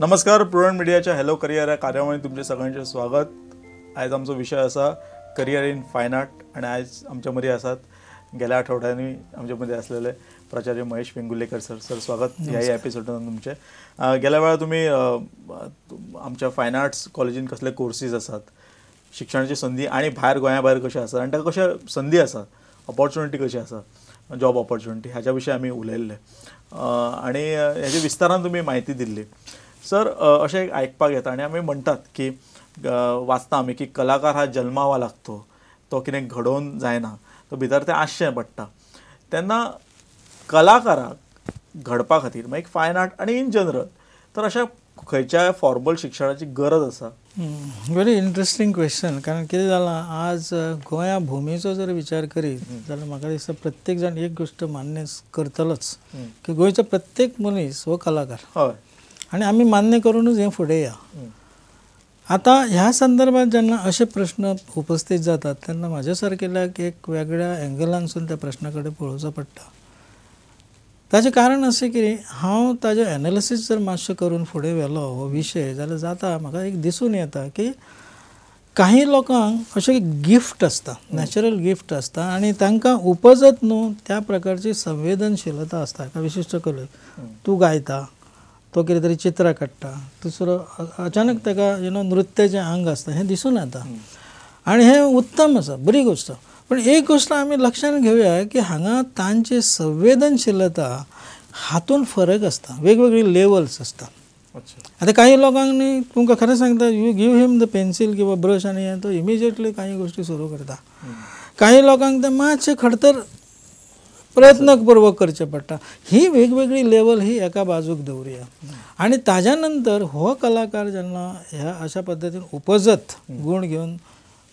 नमस्कार, प्रुडंट मिडियाच्या hello career ह्या कार्यावळींत तुमचें सगळ्यांचें स्वागत. आयज आमचो विशय आसा करियर इन फायन आर्ट आनी आयज आमच्या मदीं आसात गेल्या आठवड्यांनी आमच्या मदीं आसलेले प्राचार्य महेश वेंगुर्लेकर सर. सर, स्वागत ह्या एपिसोडान तुमचें. गेल्या वेळार तुमी आमच्या फायन आर्ट्स कॉलेजीन कसले कोर्सीस आसात, शिक्षणाची संदी आनी भायर गोंया भायर कशें आसा आनी ताका कशे संदी आसा, ऑपॉर्च्युनिटी कशी आसा, जॉब ऑपॉर्च्युनिटी हाज्या विशीं आमी उलयल्ले आनी हेजे विस्तारान तुमी म्हायती दिल्ली. सर, अशें आयकपाक येता आनी आमी म्हणटात की वाचता आमी की कलाकार हा जल्मावा लागतो, तो कितें घडोवन जायना, तो भितर तें आसचें पडटा. तेन्ना कलाकाराक घडपा खातीर मागीर फायन आर्ट आनी इन जनरल तर अशा खंयच्याय फॉर्मल शिक्षणाची गरज आसा? Very interesting question. कारण कितें जालां, आज गोंया भुमीचो जर विचार करीत जाल्यार म्हाका दिसता प्रत्येक जाण एक गोश्ट मान्य करतलोच की गोंयचो प्रत्येक मनीस हो कलाकार. हय, आनी आमी मान्य करूनच हें फुडें या. आतां ह्या संदर्भात जेन्ना अशे प्रश्न उपस्थित जातात तेन्ना म्हाज्या सारकेल्याक एक वेगळ्या एंगलानसून त्या प्रश्ना कडेन पळोवचो पडटा. ताचें कारण अशें की हांव ताजें एनालिसीस जर मातशें करून फुडें व्हेलो हो विशय जाल्यार जाता म्हाका एक दिसून येता की काही लोकांक अशें गिफ्ट आसता, नॅचरल गिफ्ट आसता आनी तांकां उपजत न्हू त्या प्रकारची संवेदनशीलता आसता एका विशिश्ट कलेक. तूं गायता, तो कितें तरी चित्रां काडटा, दुसरो अचानक ताका you know नृत्याचें आंग आसता, हें दिसून येता आनी हें उत्तम आसा, बरी गोश्ट. पण एक गोश्ट आमी लक्षांत घेवया की हांगा तांची संवेदनशीलता हातून फरक आसता, वेगवेगळी लेवल्स आसता. आतां काही लोकांक न्ही, तुमकां खरें सांगता, you give him the pencil किंवा ब्रश आनी हें तो इमिजिएटली काही गोश्टी सुरू करता. काही लोकांक तें मातशें खडतर प्रयत्नपूर्वक करचें पडटा. ही वेगवेगळी लेवल ही एका बाजूक दवरुया आनी ताज्या नंतर हो कलाकार जेन्ना ह्या अशा पद्दतीन उपजत गूण घेवन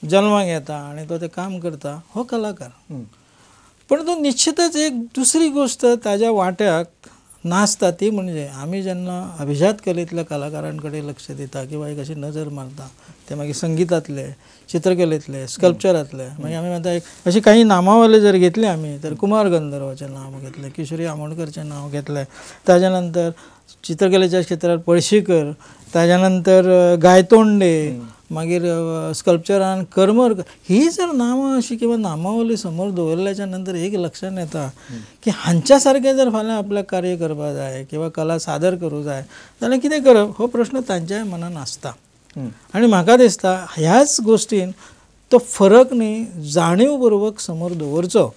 जल्माक येता आनी तो तें काम करता, हो कलाकार. पण तो निश्चितच एक दुसरी गोश्ट ताज्या वांट्याक नासता, ती म्हणजे आमी जेन्ना अभिजात कलेंतल्या कलाकारां कडेन लक्ष दिता किंवा एक अशी नजर मारता, ते मागीर संगितांतले, चित्रकलेंतले, स्कल्पचरांतले, मागीर आमी म्हणटा एक अशी काही नामावले जर घेतली आमी तर कुमार गंधर्वाचें नांव घेतलें, किशोरी आमोणकरचें नांव घेतलें, ताज्या नंतर चित्रकलेच्या क्षेत्रार पळशीकर, ताज्या नंतर गायतोंडे, मागीर स्कल्पचरान करमरकर, ही जर नांवां अशी किंवा नामावली समोर दवरल्याच्या नंतर एक लक्षांत येता की हांच्या सारकें जर फाल्यां आपल्याक कार्य करपाक जाय किंवा कला सादर करूं जाय जाल्यार कितें करप हो प्रश्न तांच्याय मनान आसता. आनी म्हाका दिसता ह्याच गोश्टीन तो फरक न्ही जाणीवपूर्वक समोर दवरचो.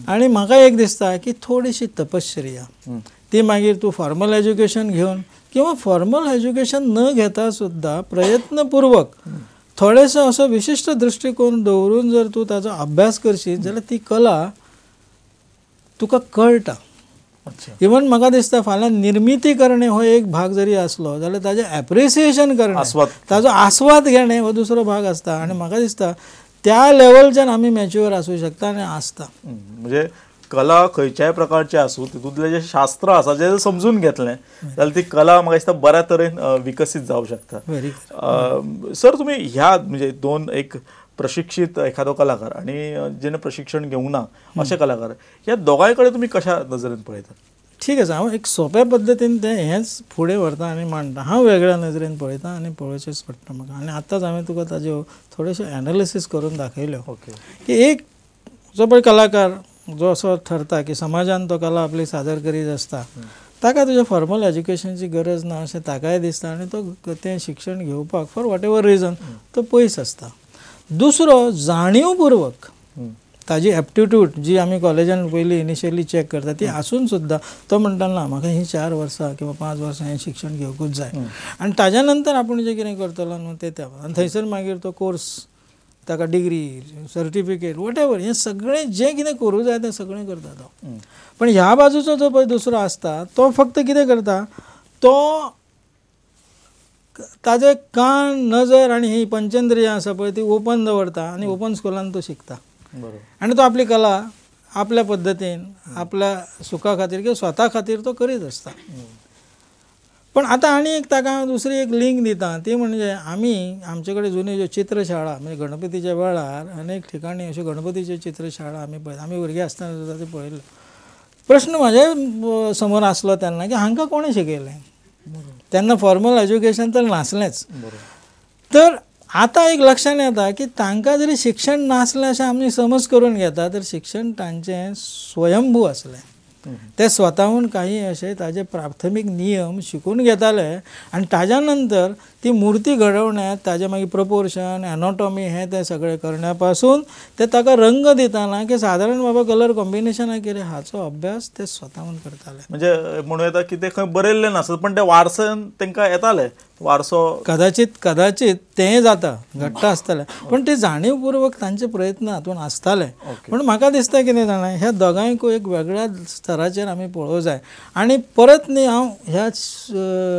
आनी म्हाका एक दिसता की थोडीशी तपश्चर्या, ती मागीर तूं फॉर्मल एज्युकेशन घेवन किंवा फॉर्मल एज्युकेशन न घेता सुद्दां प्रयत्नपूर्वक थोडेसो असो विशिश्ट दृश्टिकोन दवरून जर तूं ताजो अभ्यास करशीत जाल्यार ती कला तुका कळटा. इवन म्हाका दिसता फाल्यां निर्मिती करणे हो एक भाग जरी आसलो जाल्यार ताजें एप्रिसिएशन करणे, ताजो आस्वाद घेणे हो दुसरो भाग आसता. आनी म्हाका दिसता त्या लेवलच्यान आमी मॅच्युअर आसूं शकता आनी आसता. म्हणजे कला खंयच्याय प्रकारची आसूं तितूंतलें जें शास्त्र आसा जें समजून घेतलें जाल्यार ती कला म्हाका दिसता बऱ्या तरेन विकसीत जावं शकता. सर, तुमी ह्या म्हणजे दोन, एक प्रशिक्षीत एखादो कलाकार आनी जेणे प्रशिक्षण घेवंक ना अशे कलाकार, ह्या दोगांय कडेन तुमी कशा नजरेन पळयतात? ठीक आसा, हांव एक सोंप्या पद्दतीन तें हेंच फुडें व्हरता आनी मांडटा. हांव वेगळ्या नजरेन पळयता आनी पळोवचेंच पडटा म्हाका. आनी आतांच हांवें तुका ताज्यो थोडेशें एनालिसीस करून दाखयल्यो की एक जो पळय कलाकार जो असो ठरता की समाजान तो कला आपली सादर करीत आसता ताका तुज्या फॉर्मल एज्युकेशनची गरज ना अशें ताकाय दिसता आनी तो तें शिक्षण घेवपाक फॉर what ever reason तो पयस आसता. दुसरो जाणीवपूर्वक ताजी एप्टिट्यूड जी आमी कॉलेजान पयलीं इनिशियली चॅक करता ती आसून सुद्दां तो म्हणटा ना म्हाका ही 4 वर्सां किंवा 5 वर्सां हें शिक्षण घेवकूच जाय आनी ताज्या नंतर आपूण जें कितें करतलो न्हू तें त्या, आनी थंयसर मागीर तो कोर्स, ताका डिग्री, सर्टिफिकेट, what ever हें सगळें जें कितें करूं जाय तें सगळें करता तो. पण ह्या बाजूचो जो पळय दुसरो आसता तो फक्त कितें करता, तो ताजे कान, नजर आनी ही पंचेंद्रियां आसा पळय ती ओपन दवरता आनी ओपन स्कुलान तो शिकता आनी तो आपली कला आपल्या पद्दतीन आपल्या सुखा खातीर किंवा स्वता खातीर तो करीत आसता. पण आतां आनी एक ताका हांव दुसरी एक लिंक दिता, ती म्हणजे आमी आमचे कडेन जुन्यो ज्यो चित्रशाळा, म्हणजे गणपतीच्या वेळार अनेक ठिकाणी अश्यो गणपतीच्यो चित्रशाळा आमी पळयता, आमी भुरगीं आसतना सुद्दां त्यो पळयल्ल्यो. प्रश्न म्हाज्या समोर आसलो तेन्ना की हांकां कोणें शिकयलें? तेन्ना फॉर्मल एज्युकेशन तर नासलेंच. तर आतां एक लक्षांत येता की तांकां जरी शिक्षण नासलें अशें आमी समज करून घेता, तर शिक्षण तांचें स्वयंभू आसलें. ते स्वताहून काही अशे ताजे प्राथमीक नियम शिकून घेताले आनी ताज्या नंतर ती मूर्ती घडोवण्यात ताजे मागीर प्रपोर्शन, एनोटॉमी हें तें सगळें करण्या पासून ते ताका रंग दिताना की सादारण बाबा कलर कॉम्बिनेशनां कितें हाचो अभ्यास ते स्वताहून करताले. म्हणजे म्हणूं येता की ते खंय बरयल्लें नासत पण ते वारसान तांकां येताले, वारसो कदाचित कदाचित तें जाता घडटा आसतलें, पण ते जाणीवपूर्वक तांचे प्रयत्न हातून आसताले. पण म्हाका दिसता कितें जाणा, ह्या दोगांयकूय एक वेगळ्या स्तराचेर आमी पळोवंक जाय. आनी परत न्ही हांव ह्या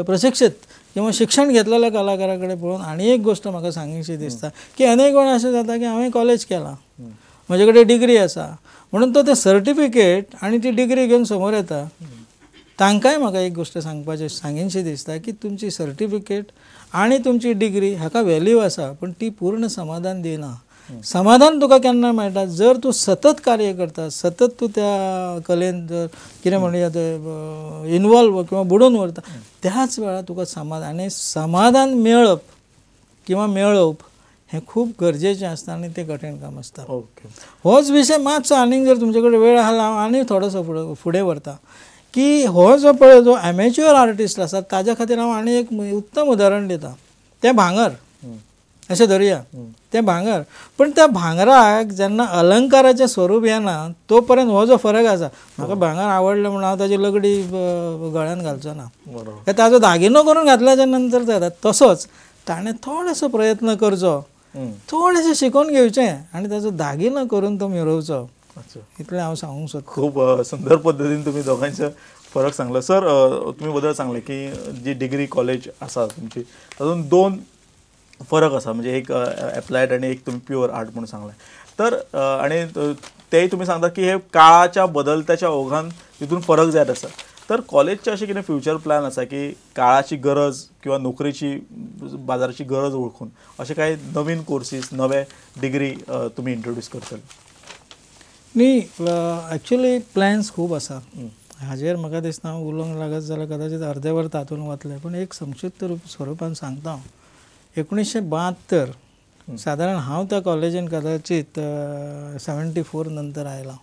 प्रशिक्षीत किंवा शिक्षण घेतलेल्या कलाकारा कडेन पळोवन आनी एक गोश्ट म्हाका सांगीशी दिसता की अनेक वेळा अशें जाता की हांवें कॉलेज केलां, म्हजे कडेन डिग्री आसा, म्हणून तो तें सर्टिफिकेट आनी ती डिग्री घेवन समोर येता. तांकांय म्हाका एक गोश्ट सांगपाची सांगीनशी दिसता की तुमची सर्टिफिकेट आनी तुमची डिग्री हाका व्हॅल्यू आसा, पण ती पूर्ण समाधान दिना. समाधान तुका केन्ना मेळटा, जर तूं सतत कार्य करता, सतत तूं त्या कलेन जर कितें म्हणया तें इनवॉल्व किंवा बुडून उरता, त्याच वेळार तुका समाधान. आनी समाधान मेळप किंवा मेळोवप हें खूब गरजेचें आसता आनी तें कठीण काम आसता. होच विशय मातसो आनीक जर तुमचे कडेन वेळ आसा हांव आनी थोडोसो फुडें व्हरता की हो जो पळय जो एमेच्युअर आर्टिस्ट आसा ताज्या खातीर हांव आनी एक उत्तम उदाहरण दिता, तें भांगर अशें धरुया, तें भांगर. पण त्या भांगराक जेन्ना अलंकाराचें स्वरूप येना तो पर्यंत हो जो फरक आसा, म्हाका भांगर आवडलें म्हणून हांव ताजी लगडी गळ्यान घालचो ना, ताजो दागिनो करून घातल्याच्या नंतर जाता. तसोच ताणें थोडोसो प्रयत्न करचो, थोडेशें शिकोवन घेवचें आनी ताजो दागिनो करून तो मिरोवचो, इतलें हांव सांगूंक सोदतां. खूब सुंदर पद्दतीन तुमी दोगांयचो फरक सांगलो. सर, तुमी बदल सांगलें की जी डिग्री कॉलेज आसा तुमची तातूंत दोन फरक आसा, म्हणजे एक एप्लायड आनी एक तुमी प्युअर आर्ट म्हणून सांगलें. तर आनी तेय तुमी सांगता की हे काळाच्या बदलत्याच्या ओघान तितून फरक जायत आसा. तर कॉलेजचे अशें कितें फ्युचर प्लॅन आसा की काळाची गरज किंवा नोकरीची बाजाराची गरज वळखून अशे कांय नवीन कोर्सीस, नवे डिग्री तुमी इंट्रोड्यूस करतले? न्ही, एक्चुअली प्लॅन्स खूब आसा हाजेर. म्हाका दिसता हांव उलोवंक लागत जाल्यार कदाचित अर्दे वर तातूंत वतलें, पूण एक संक्षिप्त रूप स्वरुपान सांगता हांव. 1972 सादारण हांव त्या कॉलेजीन कदाचित 74 नंतर आयला,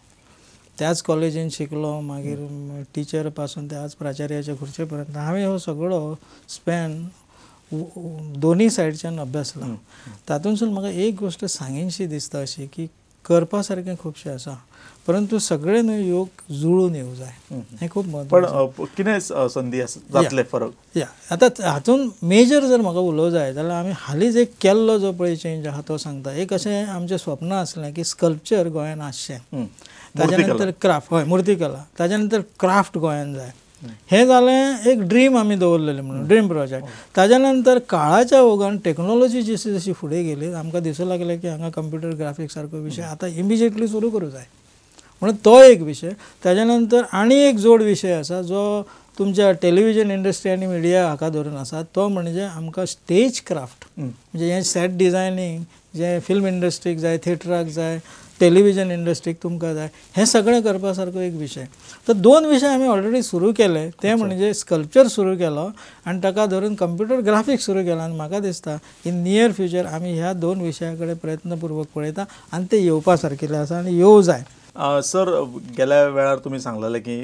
त्याच कॉलेजीन शिकलो, मागीर टिचर पासून त्याच प्राचार्याच्या खुर्चे पर्यंत हांवें हो सगळो स्पॅन दोनूय सायडच्यान अभ्यासला. तातूंतसून म्हाका एक गोश्ट सांगीनशी दिसता अशी की करपा सारकें खुबशें आसा, परंतु सगळे न्हय योग जुळून येवंक जाय, हें खूब म्हत्वाचें. पण कितें संदी आसा जातले फरक? या आतां हातूंत मेजर जर म्हाका उलोवंक जाय जाल्यार आमी हालींच एक केल्लो जो पळय चेंज आसा तो सांगता. एक अशें आमचें स्वप्न आसलें की स्कल्पचर गोंयांत आसचें, ताज्या नंतर क्राफ्ट, हय मुर्तीकला, ताज्या नंतर क्राफ्ट गोंयांत जाय. हें जालें एक ड्रीम आमी दवरलेलें म्हणून ड्रीम प्रोजेक्ट. ताज्या नंतर काळाच्या ओघान टेक्नॉलॉजी जशी जशी फुडें गेली आमकां दिसूं लागलें की हांगा कंप्युटर ग्राफिक्स सारको विशय आतां इमिजिएटली सुरू करूं जाय, म्हणून तो एक विशय. ताज्या नंतर आनी एक जोड विशय आसा जो तुमच्या टेलिविजन इंडस्ट्री आनी मिडिया हाका धरून आसा, तो म्हणजे आमकां स्टेज क्राफ्ट, म्हणजे हें सेट डिजायनींग जें फिल्म इंडस्ट्रीक जाय, थिएटराक जाय, टेलिविजन इंडस्ट्रीक तुमकां जाय, हें सगळें करपा सारको एक विशय. तर दोन विशय आमी ऑलरेडी सुरू केले, ते म्हणजे स्कल्पचर सुरू केलो आनी ताका धरून कंप्युटर ग्राफिक्स सुरू केला. आनी म्हाका दिसता इन नियर फ्युचर आमी ह्या दोन विशया कडेन प्रयत्नपूर्वक पळयता आनी ते येवपा सारकेले आसा आनी येवं जाय. सर, गेल्या वेळार तुमी सांगलेलें की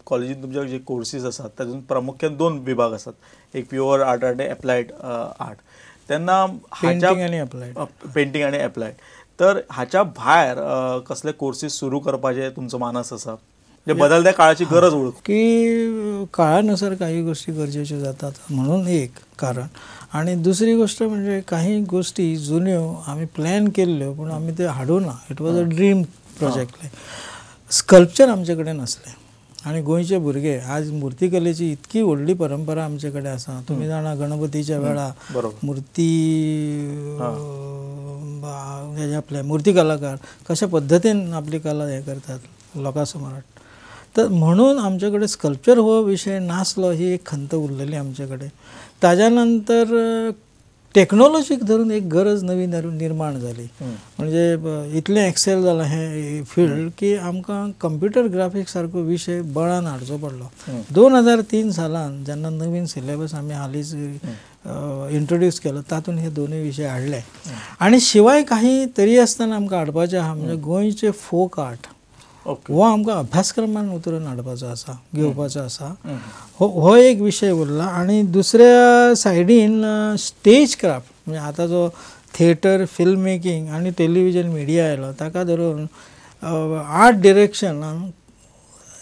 कॉलेजीन तुमचे जे कोर्सीस आसात तातूंत प्रामुख्यान दोन विभाग आसात, एक प्युअर आर्ट आनी एप्लायड आर्ट. तेन्ना पेंटींग आनी एप्लायड, पेंटींग आनी एप्लायड, तर हाच्या भायर कसले कोर्सीस सुरू करपाचे तुमचो मानस आसा, म्हणजे बदलत्या काळाची गरज वळख की काळानुसार काही गोष्टी गरजेच्यो जातात म्हणून एक कारण. आनी दुसरी गोष्ट म्हणजे काही गोष्टी जुन्यो आमी प्लॅन केल्ल्यो पूण आमी त्यो हाडूं ना, it was a dream project. Sculpture आमचे कडेन नासलें आनी गोंयचे भुरगे आज मुर्तीकलेची इतकी व्हडली परंपरा आमचे कडेन आसा. तुमी जाणा गणपतीच्या वेळा मुर्ती आपले मुर्ती कलाकार कशा पद्दतीन आपली कला हें करतात लोकां समोर हाडटा. तर म्हणून आमचे कडेन स्कल्पचर हो विशय नासलो ही एक खंत उरलेली आमचे कडेन. ताज्या नंतर टॅक्नोलॉजीक धरून एक गरज नवी निर्माण जाली. म्हणजे इतलें एक्सेल जालां हें फिल्ड की आमकां कंप्युटर ग्राफिक्स सारको विशय बळान हाडचो पडलो. 2003 सालान जेन्ना नवीन सिलेबस आमी हालींच इंट्रोड्यूस केलो तातूंत हे दोनूय विशय हाडले. आनी शिवाय काही तरी आसतना आमकां हाडपाचें आहा म्हणजे गोंयचे फोक आर्ट हो आमकां अभ्यासक्रमान उतरून हाडपाचो आसा, घेवपाचो आसा, हो एक विशय उरला. आनी दुसऱ्या सायडीन स्टेज क्राफ्ट म्हणजे आतां जो थिएटर, फिल्म मेकिंग आनी टेलिविजन मिडिया आयलो ताका धरून आर्ट डिरेक्शनान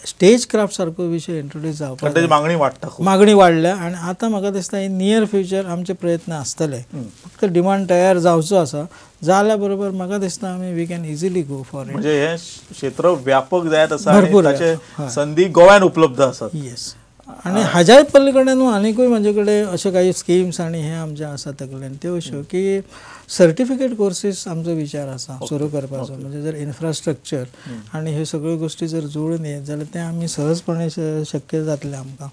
स्टेज क्राफ्ट सारको विशय इंट्रोड्यूस जावपाक मागणी वाडटा, मागणी वाडल्या. आनी आतां म्हाका दिसता इन नियर फ्युचर आमचे प्रयत्न आसतले, फक्त डिमांड तयार जावचो आसा, जाल्या बरोबर म्हाका दिसता आमी we can easily go for it. म्हणजे हे क्षेत्र व्यापक जायत आसा, भरपूर संदी गोव्यान उपलब्ध आसात. येस, आनी हाज्याय पलीकडे न्हू आनीकूय म्हजे कडेन अश्यो काही स्किम्स आनी हे आमचे आसा तकलेन त्यो अश्यो की सर्टिफिकेट कोर्सीस आमचो विचार आसा सुरू करपाचो. म्हणजे जर इन्फ्रास्ट्रक्चर आनी ह्यो सगळ्यो गोश्टी जर जुळून येत जाल्यार तें आमी सहजपणे शक्य जातलें आमकां.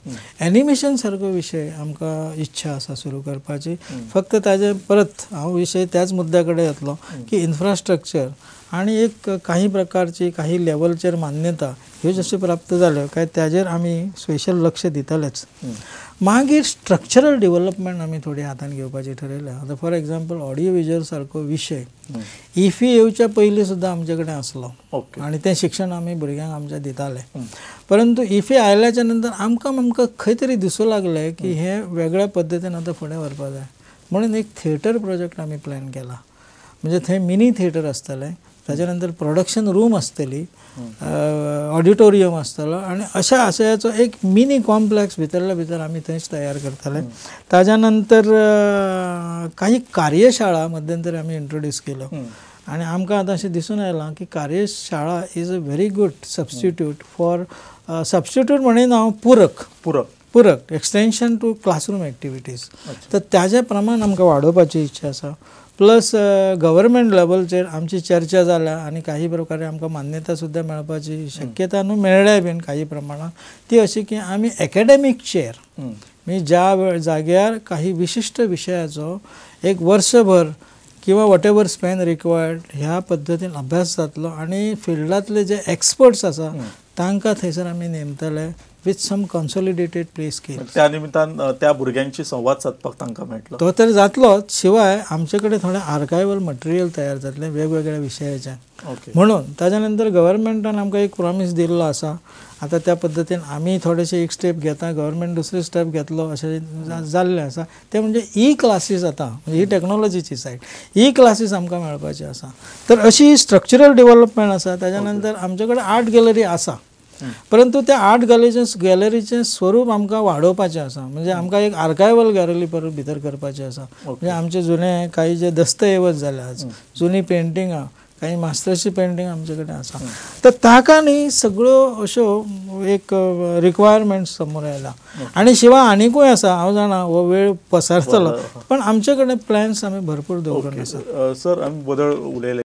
एनिमेशन सारको विशय आमकां इच्छा आसा सुरू करपाची. फक्त ताजे परत हांव विशय त्याच मुद्द्या कडेन येतलो की इन्फ्रास्ट्रक्चर आनी एक काही प्रकारची काही लेवलचेर मान्यता ह्यो जश्यो प्राप्त जाल्यो काय ताजेर आमी स्पेशल लक्ष दितलेच. मागीर स्ट्रक्चरल डेव्हलपमेंट आमी थोडी हातान घेवपाची ठरयल्या. आतां फॉर एग्जाम्पल ऑडियो विज्युअल सारको विशय इफी येवच्या पयलीं सुद्दां आमचे कडेन आसलो आनी तें शिक्षण आमी भुरग्यांक आमच्या दिताले. परंतु इफी आयल्याच्या नंतर आमकां आमकां खंय तरी दिसूं लागलें की हें वेगळ्या पद्दतीन आतां फुडें व्हरपाक जाय म्हणून एक थिएटर प्रोजेक्ट आमी प्लॅन केला. म्हणजे थंय मिनी थिएटर आसतलें, ताच्या नंतर प्रोडक्शन रूम आसतली, ऑडिटोरियम आसतलो आनी अशा आशयाचो एक मिनी कॉम्प्लेक्स भितरल्या भितर आमी थंयच तयार करतले. ताज्या नंतर काही कार्यशाळा मध्यंतरी आमी इंट्रोड्यूस केल्यो आनी आमकां आतां अशें दिसून आयलां की कार्यशाळा is a very good substitute for substitute म्हणिना हांव, पूरक पूरक पूरक एक्सटेंशन टू क्लासरूम एक्टिविटीज. तर ताजे प्रमाण आमकां वाडोवपाची इच्छा आसा. प्लस गव्हर्मेंट लेवलचेर आमची चर्चा जाल्या आनी काही प्रकारे आमकां मान्यता सुद्दां मेळपाची शक्यता न्हू मेळ्ळ्या बीन काही प्रमाणात, ती अशी की आमी एकेडॅमीक चेअर म्हणजे ज्या जाग्यार काही विशिश्ट विशयाचो एक वर्सभर किंवा what ever span required ह्या पद्दतीन अभ्यास जातलो आनी फिल्डांतले जे एक्सपर्ट्स आसा तांकां थंयसर आमी नेमतले with some consolidated pay scale. त्या निमित्तान त्या भुरग्यांशी संवाद सादपाक तांकां मेळटलो तो तर जातलोच, शिवाय आमचे कडेन थोडें आर्कायवल मटेरियल तयार जातलें वेगवेगळ्या विशयाचें. म्हणून ताज्या नंतर गव्हर्मेंटान आमकां एक प्रॉमीस दिल्लो आसा, आतां त्या पद्दतीन आमी थोडेशे एक स्टेप घेता, गव्हर्मेंट दुसरी स्टेप घेतलो अशें जाल्लें आसा. तें म्हणजे ई क्लासीस आतां म्हणजे ही टॅक्नोलॉजीची सायड ई क्लासीस आमकां मेळपाची आसा. तर अशी स्ट्रक्चरल डेव्हलपमेंट आसा. ताज्या नंतर आमचे कडेन आर्ट गॅलरी आसा, परंतु त्या आर्ट गॅलरीचें स्वरूप आमकां वाडोवपाचें आसा. म्हणजे आमकां एक आर्कायवल गॅलरी परत भितर करपाची आसा. म्हणजे आमचे जुने काही जे दस्तऐवज जाले आज, जुनी पेंटिंगां, काही मास्टर्सची पेंटिंग आमचे कडेन आसा, तर ताका न्ही सगळ्यो अश्यो एक रिक्वायरमेंट्स समोर आयला. आनी शिवाय आनिकूय आसा, हांव जाणा हो वेळ पसारतलो, पण आमचे कडेन प्लॅन्स आमी भरपूर दवरून आसा. सर आमी बदल उलयले.